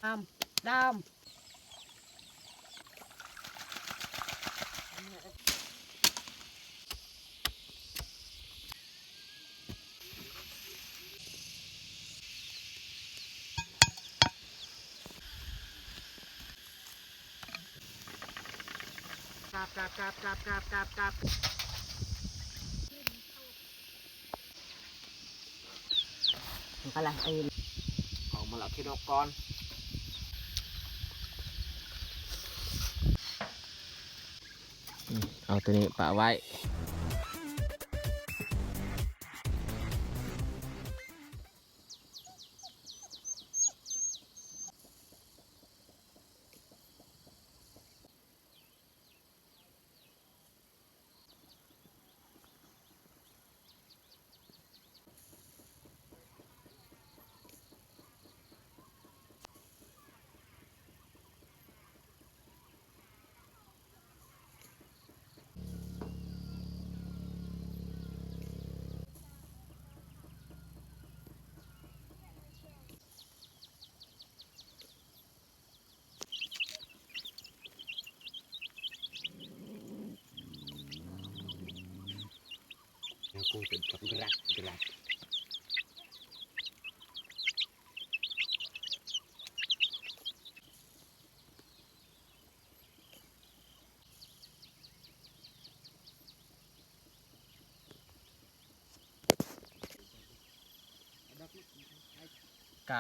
ດາມ ດາມ. ກັບ ກັບ ກັບ ກັບ ກັບ ກັບ ກັບ. ມັນກຳລັງຕື່ນ ອອກມາແລ້ວ ເຄດອກກ່ອນ. ອືມ ເອົາໂຕນີ້ປະໄວ້. ກ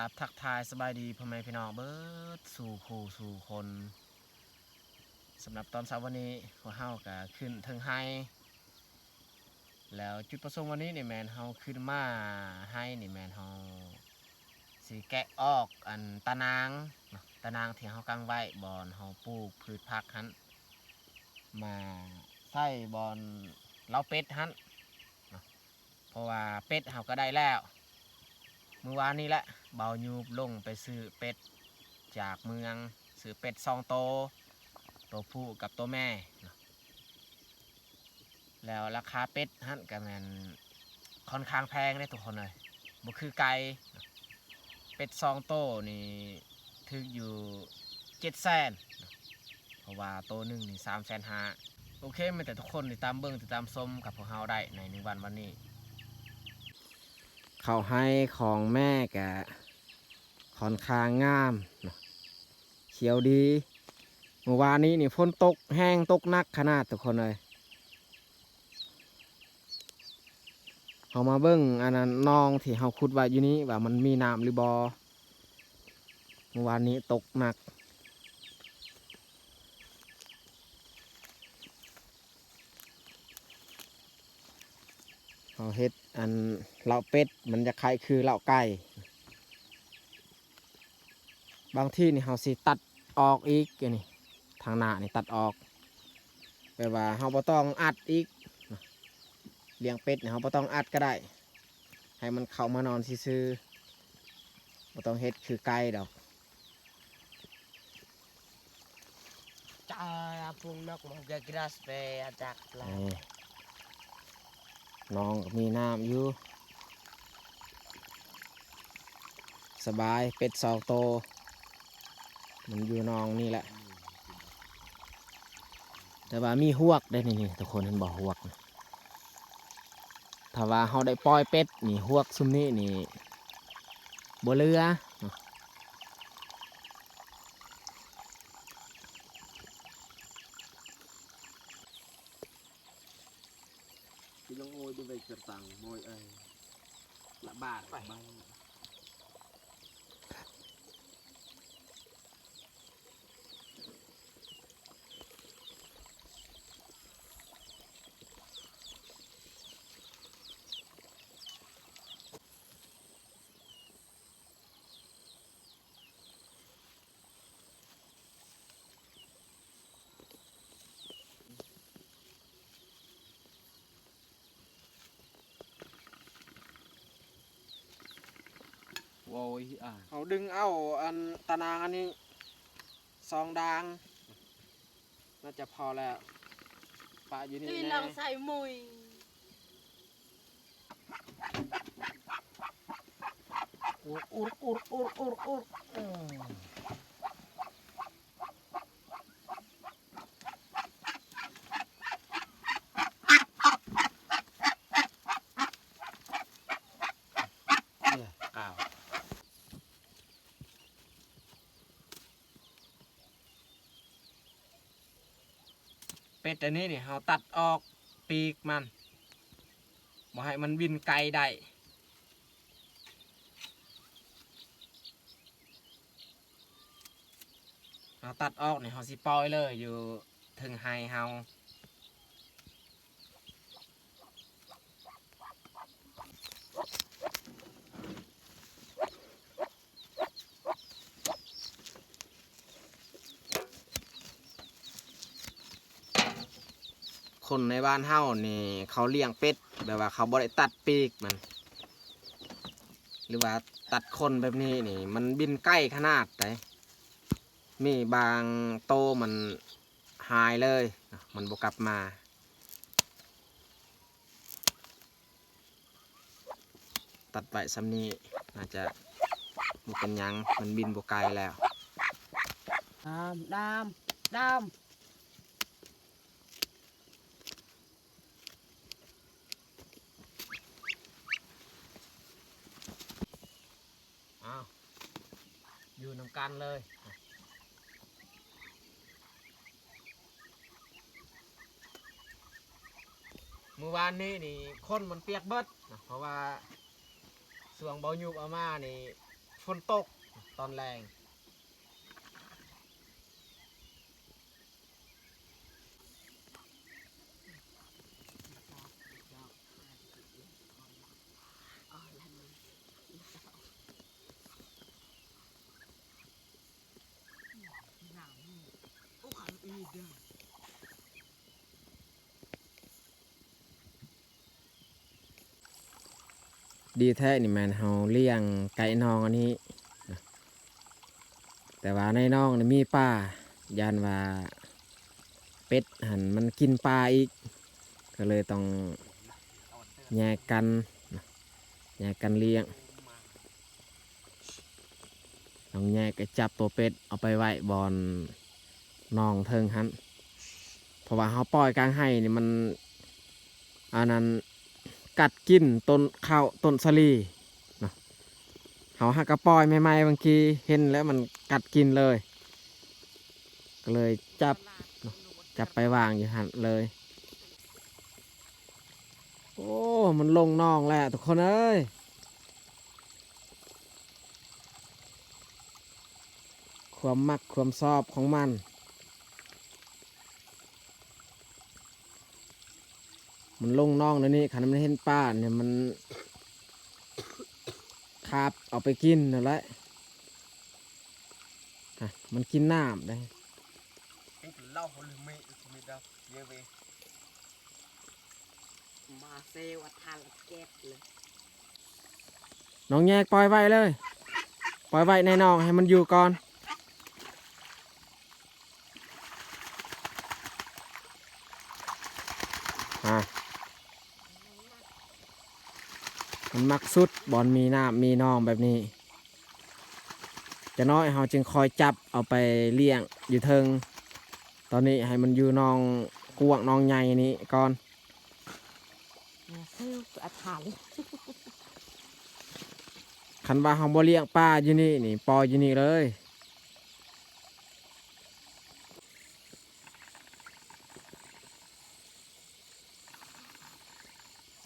າບທັກທາຍສະບາຍດີພໍ່ແມ່ພີ່ນ້ອງເບິດສູ່ຄູ່ສູ່ຄົນ. ສຳລັບຕອນເຊົ້າວັນນີ້ ພວກເຮົາກະຂຶ້ນເທິງໄຮ່ ແລ້ວຈຸດປະສົງວັນນີ້ນີ້ແມ່ນເຮົາຂຶ້ນມາໄຮ່ນີ້ແມ່ນເຮົາຊິແກະອອກອັນຕາໜາງເນາະ ຕາໜາງທີ່ເຮົາກາງໄວ້ ບ່ອນເຮົາປູກພືດຜັກຫັ້ນ ມາໃສ່ບ່ອນເລົ້າເປັດຫັ້ນເນາະ. ເພາະວ່າເປັດເຮົາກໍໄດ້ແລ້ວ ມື້ວານນີ້ແຫຼະ ບ່າວຍູບລົງໄປຊື້ເປັດຈາກເມືອງ ຊື້ເປັດສອງໂຕ ໂຕຜູ້ກັບໂຕແມ່ເນາະ. ແລ້ວລາຄາເປັດຫັ້ນກໍແມ່ນຄ່ອນຂ້າງແພງເດ້ທຸກຄົນເອີຍ ບໍ່ຄືໄກ່ເນາະ. ເປັດສອງໂຕນີ້ຖືກຢູ່ເຈັດແສນເນາະ ເພາະວ່າໂຕໜຶ່ງນີ້ສາມແສນຫ້າ. ໂອເຄ ແມ່ນແຕ່ທຸກຄົນຕິດຕາມເບິ່ງຕິດຕາມຊົມກັບພວກເຮົາໄດ້ໃນໜຶ່ງວັນວັນນີ້. ເຂົ້າໄຮ່ຂອງແມ່ກະຄ່ອນຂ້າງງາມເນາະ ຂຽວດີ. ມື້ວານນີ້ນີ້ຝົນຕົກແຮງ ຕົກໜັກຂະໜາດທຸກຄົນເອີຍ. ເຮົາມາເບິ່ງອັນນັ້ນ ໜອງທີ່ເຮົາຂຸດໄວ້ຢູ່ນີ້ວ່າມັນມີນ້ຳຫຼືບໍ່. ມື້ວານນີ້ຕົກໜັກ. ເຮົາເຮັດອັນເລົ້າເປັດ ມັນຈະຄ້າຍຄືເລົ້າໄກ່. ບາງທີນີ້ເຮົາຊິຕັດອອກອີກ ອັນນີ້ ທາງໜ້ານີ້ຕັດອອກ ແບບວ່າເຮົາບໍ່ຕ້ອງອັດອີກ. ລ້ຽງເປັດນີ້ເຮົາບໍ່ຕ້ອງອັດກໍໄດ້ ໃຫ້ມັນເຂົ້າມານອນຊື່ໆ ບໍ່ຕ້ອງເຮັດຄືໄກ່ດອກ. ຈາ ອາ ພຸງນົກ ມັນກະກຣາສ ໄປອາຈັກລາ ນີ້ ໜອງກໍມີນ້ຳຢູ່ ສະບາຍ. ເປັດສອງໂຕ ມັນຢູ່ໜອງນີ້ແຫຼະ ແຕ່ວ່າມີຮວກເດ້ນີ້ ນີ້ ທຸກຄົນເຫັນບໍ່ ຮວກ. ຖ້າວ່າເຮົາໄດ້ປ່ອຍເປັດນີ້ ຮວກຊຸມນີ້ນີ້ບໍ່ເຫຼືອ. ໂອ້ຍ ອ່າ ເຮົາດຶງເອົາອັນຕາໜາງອັນນີ້ສອງດ່າງ ໜ້າຈະພໍແລ້ວ ປະຢູ່ນີ້ ຕຸ້ຍ ແນ່ ລອງໃສ່ມຸຍ. ອຸດ ອຸດ ອຸດ ອຸດ ອຸດ ອຸດ ອືມ ປັດອັນນີ້ນີ້ ເຮົາຕັດອອກປີກມັນ ບໍ່ໃຫ້ມັນບິນໄກໄດ້. ເຮົາຕັດອອກນີ້ ເຮົາຊິປ່ອຍເລີຍຢູ່ເທິງໄຮ່ເຮົາ. ຄົນໃນບ້ານເຮົານີ້ ເຂົາລ້ຽງເປັດ ແບບວ່າເຂົາບໍ່ໄດ້ຕັດປີກມັນ ຫຼືວ່າຕັດຂົນແບບນີ້ນີ້ ມັນບິນໄກຂະໜາດໃດ. ມີບາງໂຕມັນຫາຍເລີຍ ມັນບໍ່ກັບມາ. ຕັດໄວ້ສ່ຳນີ້ ໜ້າຈະບໍ່ເປັນຫຍັງ ມັນບິນບໍ່ໄກແລ້ວ. ດາມ ດາມ ດາມ. ອ້າວ ຢູ່ນຳກັນເລີຍ. ມື້ວານນີ້ນີ້ ຂົນມັນປຽກເບິດນະ ເພາະວ່າຊ່ວງເບົາຫຍຸບເອົາມານີ້ ຝົນຕົກຕອນແລງ. ດີແທ້ນີ້ແມ່ນເຮົາລ້ຽງໃກ້ໜອງອັນນີ້ນະ ແຕ່ວ່າໃນໜອງນີ້ມີປາ ຢ້ານວ່າເປັດຫັ້ນມັນກິນປາອີກ ກໍເລີຍຕ້ອງແຍກກັນນະ ແຍກກັນລ້ຽງ. ນ້ອງແຍກກໍຈັບໂຕເປັດເອົາໄປໄວ້ບ່ອນໜອງເທິງຫັ້ນ ເພາະວ່າເຮົາປ່ອຍກາງໄຮ່ນີ້ມັນ ອັນນັ້ນ ກັດກິນຕົ້ນເຂົ້າຕົ້ນສາລີເນາະ. ເຮົາຫາກະປ່ອຍໃໝ່ໆ ບາງທີເຫັນແລ້ວມັນກັດກິນເລີຍ ກໍເລີຍຈັບເນາະ ຈັບໄປວາງຢູ່ຫັ້ນເລີຍ. ໂອ້ ມັນລົງໜອງແລ້ວທຸກຄົນເອີຍ. ຄວາມມັກຄວາມຊອບຂອງມັນ ມັນລົງໜອງແນວນີ້ ຄັນມັນເຫັນປານີ້ ມັນຄາບເອົາໄປກິນນັ້ນແຫຼະ. ຮະ ມັນກິນນ້ຳເດ້. ມາເຊວ ອັດທາລະເກັບເລີຍ. ນ້ອງແຍກປ່ອຍໄວ້ເລີຍ ປ່ອຍໄວ້ໃນໜອງໃຫ້ມັນຢູ່ກ່ອນ. ຮະ ມັນມັກສຸດບ່ອນມີນ້ຳມີໜອງແບບນີ້. ຈະນ້ອຍເຮົາຈຶ່ງຄອຍຈັບເອົາໄປລ້ຽງຢູ່ເທິງ. ຕອນນີ້ໃຫ້ມັນຢູ່ໜອງກວ້າງໜອງໃຫຍ່ນີ້ກ່ອນ. ມາເຊວ ອັດທາລະ. ຄັນວ່າເຮົາບໍ່ລ້ຽງປາຢູ່ນີ້ນີ້ ປ່ອຍຢູ່ນີ້ເລີຍ.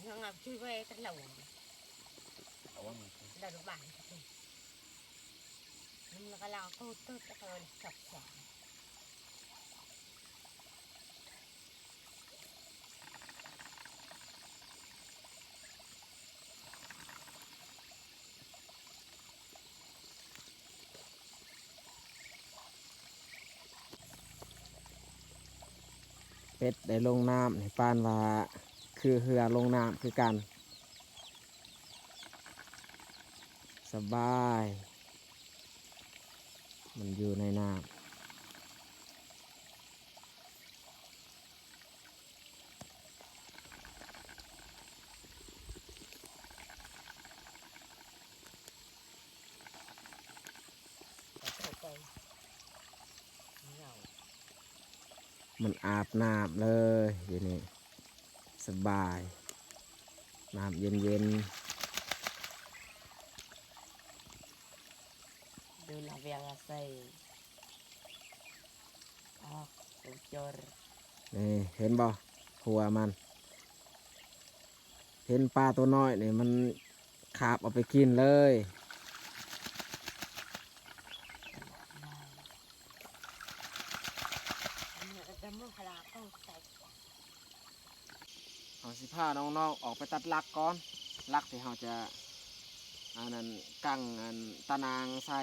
ຍັງເອົາຊື່ໄວ້ຕະຫຼອດ ເອົາວ່າມັນ ລະບານ ມັນກຳລັງໂຕເຕີບຕະເຕີນສັບສາ. ເປັດໄດ້ລົງນ້ຳໃຫ້ປານວ່າ ຄືເຮືອລົງນ້ຳຄືກັນ. ສະບາຍ ມັນຢູ່ໃນນ້ຳ. ມັນອາບນ້ຳເລີຍຢູ່ນີ້ ສະບາຍ ນ້ຳເຢັນໆ. ດູລະວຽງອາໄສ ອອກ ໂອຈົນ. ນີ້ເຫັນບໍ່ ຫົວມັນ ເຫັນປາຕົວນ້ອຍນີ້ມັນຄາບເອົາໄປກິນເລີຍ. ເຮົາຊິພານ້ອງໆອອກໄປຕັດຫຼັກກ່ອນ. ຫຼັກທີ່ເຮົາຈະ ອັນນັ້ນ ກາງ ອັນ ຕາໜ່າງໃສ່.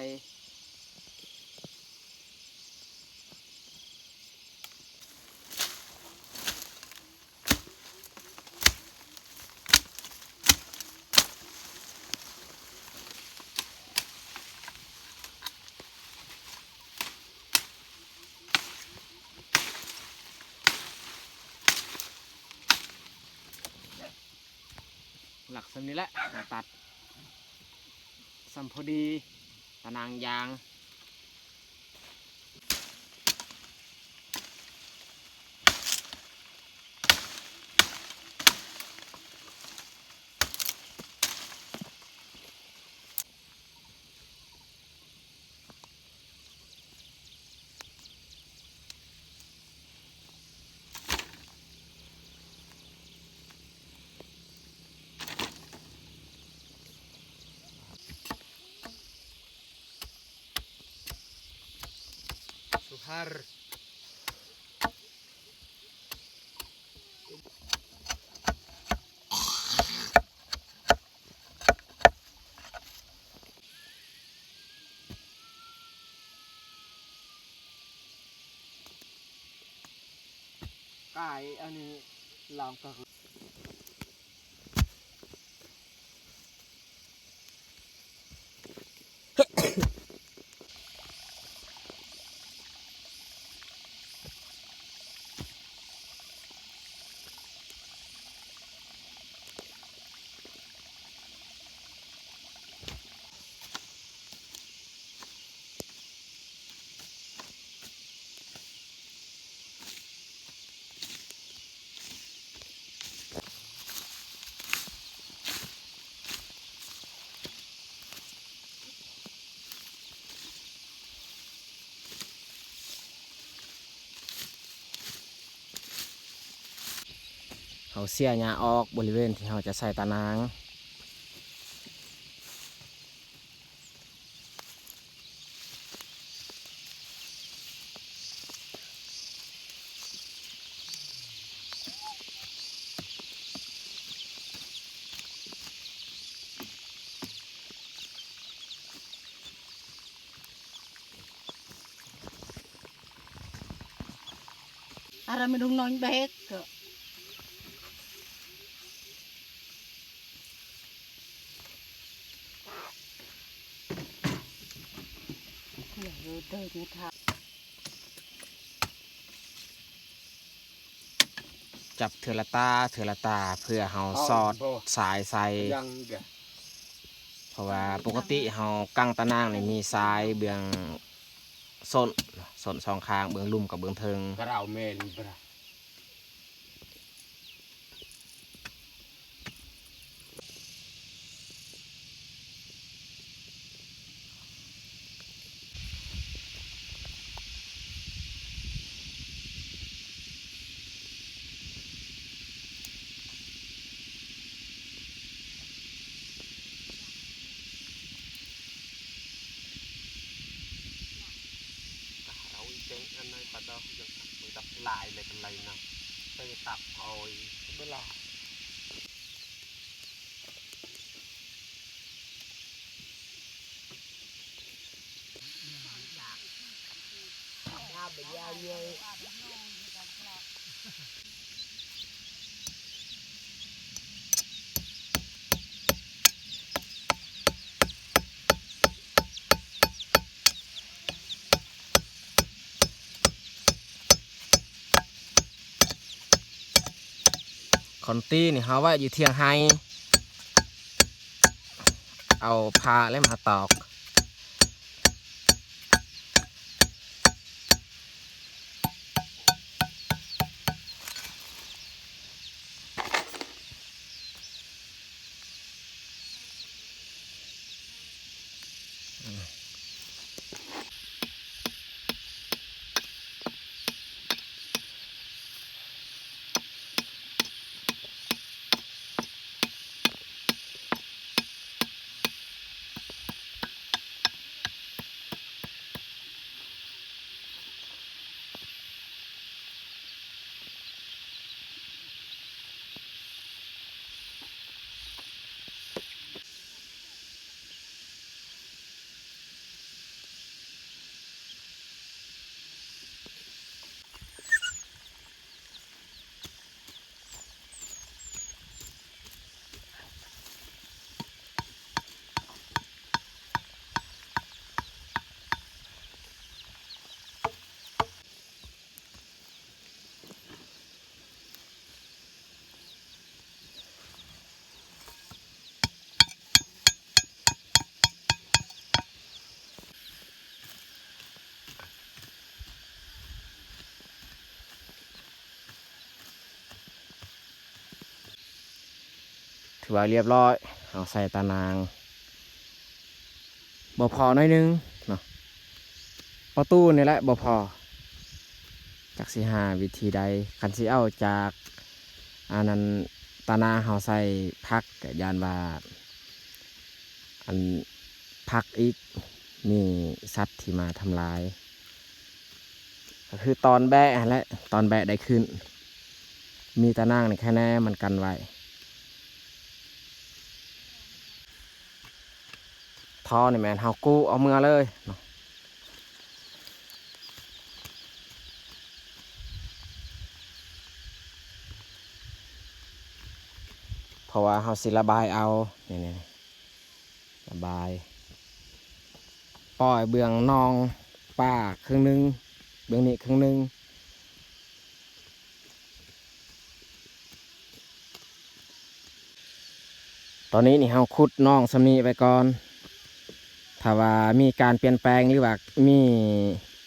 ຫຼັກສ່ຳນີ້ແຫຼະ ມາຕັດສ່ຳພໍດີ ຕາໜ່າງຢາງ. ກາຍອັນນີ້ລອງກະ ເຮົາເສຍຫຍ້າອອກບໍລິເວນທີ່ເຮົາຈະໃສ່ຕາໜ່າງ. ອາຣາມະດຸງນ້ອຍແບກ ຈັບເທື່ອລະຕາ ເທື່ອລະຕາ ເພື່ອເຮົາສອດສາຍໃສ່ ເພາະວ່າປົກກະຕິເຮົາກາງຕາໜ່າງນີ້ມີສາຍເບື້ອງ ສົ້ນ ສົ້ນສອງຂ້າງ ເບື້ອງລຸ່ມກັບເບື້ອງເທິງ. ກະເຮົາແມ່ນ ກະເຮົາອີກເຕັງອັນໃນປາດອກ ຍັງກັກໄວ້ດັບຫຼາຍເລີຍ ກັນໄລນະ ເຕີຕັບເອົາເວລາ. ຂ້ອນຕີນີ້ເຮົາໄວ້ຢູ່ທຽງໄຮ່ ເອົາຜ້າແລ້ວມາຕອກ. ອືມ ຖືວ່າລຽບຮ້ອຍ ເຮົາໃສ່ຕາໜ່າງ ບໍ່ພໍໜ້ອຍໜຶ່ງເນາະ ປະຕູນີ້ແຫຼະບໍ່ພໍ ຈັກຊິຫາວິທີໃດ ຄັນຊິເອົາຈາກອັນນັ້ນ ຕາໜ່າງເຮົາໃສ່ຜັກ ກະຢ້ານວ່າ ອັນ ຜັກອີກ ມີສັດທີ່ມາທຳລາຍ ກະຄືຕອນແບະຫັ້ນແຫຼະ ຕອນແບະໄດ້ຂຶ້ນ ມີຕາໜ່າງນີ້ແຄ່ແນ່ ມັນກັນໄວ້. ທໍ່ນີ້ແມ່ນເຮົາກູ້ເອົາເມືອເລີຍເນາະ ເພາະວ່າເຮົາຊິລະບາຍເອົາ ນີ້ໆ ລະບາຍ ປ່ອຍເບື້ອງໜອງປາເຄິ່ງໜຶ່ງ ເບື້ອງນີ້ເຄິ່ງໜຶ່ງ. ຕອນນີ້ນີ້ເຮົາຂຸດໜອງສ່ຳນີ້ໄວ້ກ່ອນ ຖ້າວ່າມີການປ່ຽນແປງ ຫຼືວ່າມີ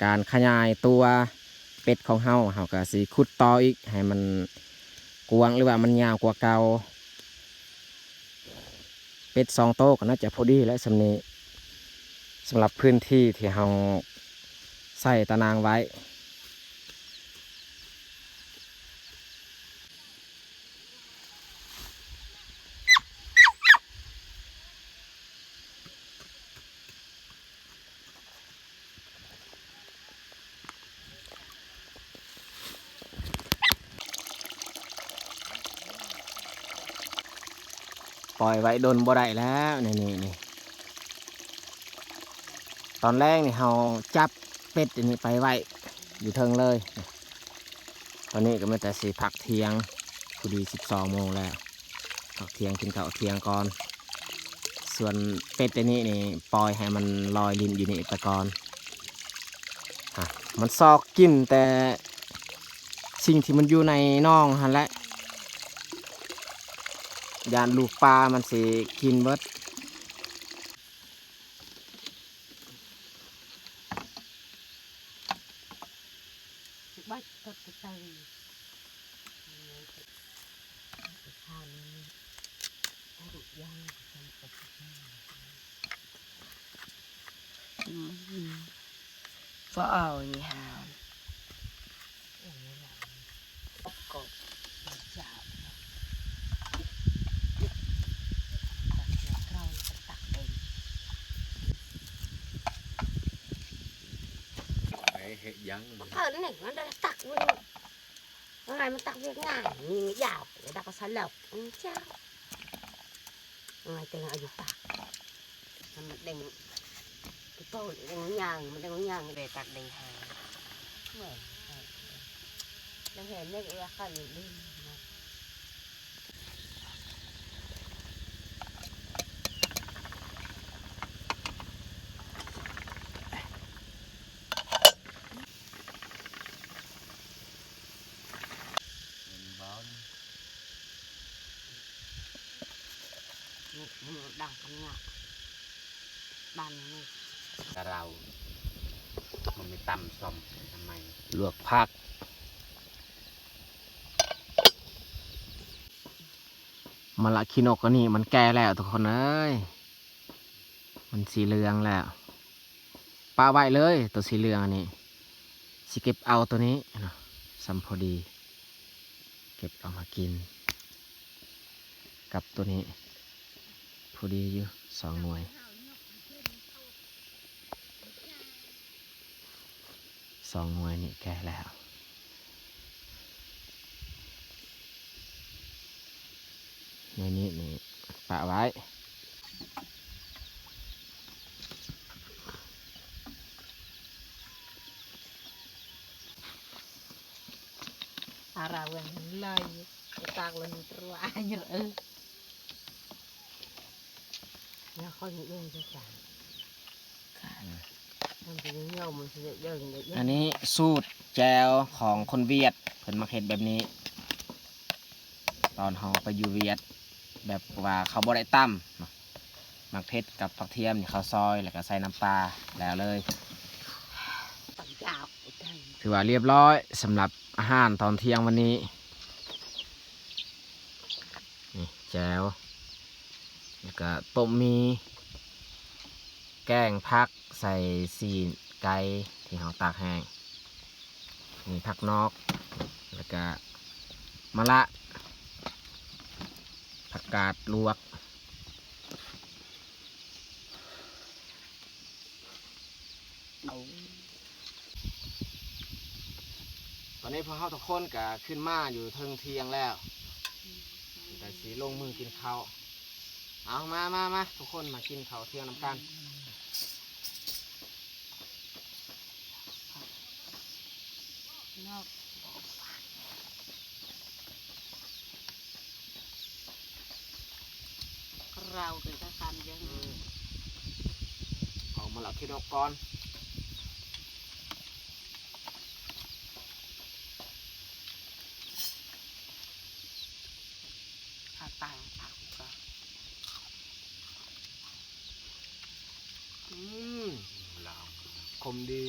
ການຂະຫຍາຍຕົວເປັດຂອງເຮົາ ເຮົາກະຊິຂຸດຕໍ່ອີກ ໃຫ້ມັນກວ້າງ ຫຼືວ່າມັນຍາວກວ່າເກົ່າ. ເປັດສອງໂຕກະໜ້າຈະພໍດີແຫຼະສ່ຳນີ້ ສຳລັບພື້ນທີ່ທີ່ເຮົາໃສ່ຕາໜ່າງໄວ້. ປ່ອຍໄວ້ດົນບໍ່ໄດ້ແລ້ວ ນີ້ໆ ນີ້ ຕອນແລງນີ້ເຮົາຈັບເປັດອັນນີ້ໄປໄວ້ຢູ່ເທິງເລີຍ. ຕອນນີ້ກະມີແຕ່ຊິພັກທ່ຽງ ພໍດີສິບສອງໂມງແລ້ວ ພັກທ່ຽງ ກິນເຂົ້າທ່ຽງກ່ອນ. ສ່ວນເປັດອັນນີ້ນີ້ ປ່ອຍໃຫ້ມັນລອຍຫຼິ້ນຢູ່ນີ້ໄປກ່ອນ. ອາ ມັນຊອກກິນແຕ່ສິ່ງທີ່ມັນຢູ່ໃນໜອງຫັ້ນແຫຼະ ຢ້ານລູກປາມັນຊິກິນເບິດ. ອືມ ບໍ່ເອົານີ້ຫາ ໄປເຮັດຫຍັງ ເອີ ນີ້ມັນໄດ້ຕັກເບິ່ງ ວ່າມັນຕັກວຽກງານ ມີຍາວ ແລ້ວກໍສະເລີບ ອືມ ເຈົ້າ ອາ ແຕ່ອາຍຸປາກ ມັນເດ້ງ ໂຕເດ້ງຍ່າງ ມັນເດ້ງຍ່າງ ໄດ້ຕັກເດ້ງຫາ ເອີ ເດ້ງເຫັນເດ້ງເອວະຄັນນີ້. ນີ້ ນີ້ດັງຄຳຫຍາບ ບ້ານນີ້ ກະເລົາ ມັນມີຕຳສົ້ມທຳໄມ ລວກຜັກ. ມະລະຂີ້ນົກອັນນີ້ມັນແກ່ແລ້ວທຸກຄົນເອີຍ ມັນສີເຫຼືອງແລ້ວ ປະໄວ້ເລີຍ ໂຕສີເຫຼືອງອັນນີ້ ຊິເກັບເອົາໂຕນີ້ເນາະ ສ່ຳພໍດີ ເກັບເອົາມາກິນ ກັບໂຕນີ້ ພໍດີຢູ່ ສອງໜ່ວຍ ສອງໜ່ວຍນີ້ແກ່ແລ້ວ ໃນນີ້ນີ້ປະໄວ້ ອາຣາເວີນໄລ ຕາກລະນິດຣວາຍເອີ. ແລ້ວຂ້ອຍເບິ່ງຄືກັນ ມັນຊິເຫນີວ ມັນຊິເດີງ ອັນນີ້ສູດແຈ່ວຂອງຄົນຫວຽດ ເພິ່ນມັກເຮັດແບບນີ້ ຕອນເຮົາໄປຢູ່ຫວຽດ ແບບວ່າເຂົາບໍ່ໄດ້ຕຳເນາະ ໝາກເຜັດກັບຜັກທຽມນີ້ເຂົາຊອຍ ແລ້ວກໍໃສ່ນ້ຳປາ ແລ້ວເລີຍ. ຖືວ່າລຽບຮ້ອຍສຳລັບອາຫານຕອນທ່ຽງວັນນີ້. ນີ້ແຈ່ວ ແລ້ວກະຕົ້ມໝີ່ ແກງຜັກໃສ່ຊີ້ນໄກ່ທີ່ເຮົາຕາກແຫ້ງ ມີຜັກນອກ ແລ້ວກະມະລະ ຜັກກາດລວກ. ຕອນນີ້ພວກເຮົາທຸກຄົນກະຂຶ້ນມາຢູ່ເທິງທ່ຽງແລ້ວ ກະຊິລົງມືກິນເຂົ້າ. ເອົາ ມາ ມາ ມາ ທຸກຄົນມາກິນເຂົ້າທ່ຽງນຳກັນ. ເຮົາເປັນຕາສັນຈັ່ງ ອືມ ເອົາມາລະຄິດອອກກ່ອນ. ອາ ຕາຍ ອາ ກະ ອືມ ຂົມດີ.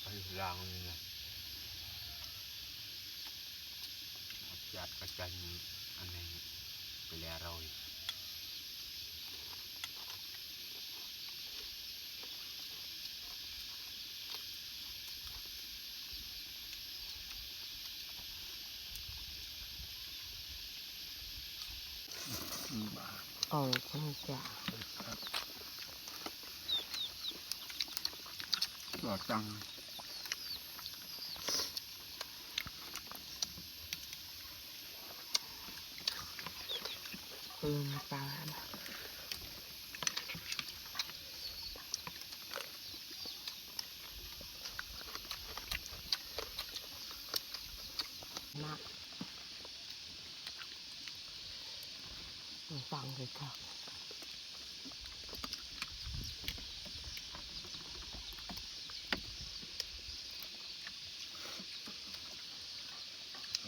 ໄປລ້າງນີ້ນະ ຈັດກະຈັນອັນນີ້ໄປແລ້ວເຮົາ. ອອກທາງຈາກ ກໍຕັ້ງ ຄືມາປານ ມາ ຟັງເລີຍຄ່ະ.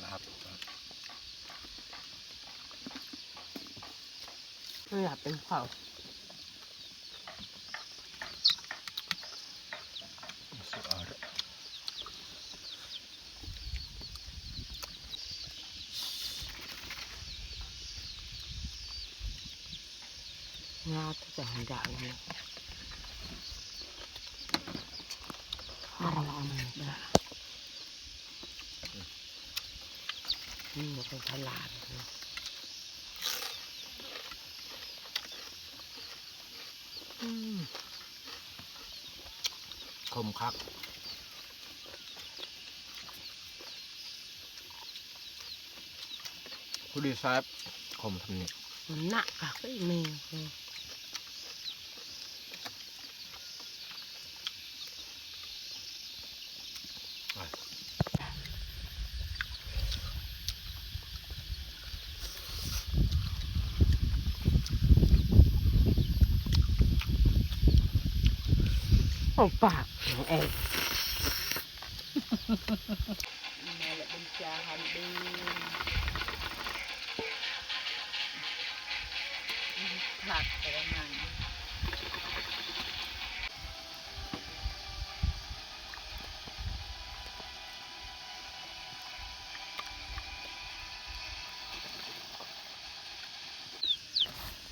ລາບ ລາບເປັນເຂົ້າ. ງາແຕ່ຫາກຢາກຢູ່ ອາລາມ ນີ້ມັນເປັນຕະຫຼາດ. ອືມ ຂົມຄັກ ພໍດີແຊບ ຂົມທຳນີ້ ມັນໜັກຄັກອີ່ແມ່. ໂອ້ ປາກ ເອງ ມາແລ້ວເປັນຈານເດີ ຜັກແຕ່ວ່າມັນ.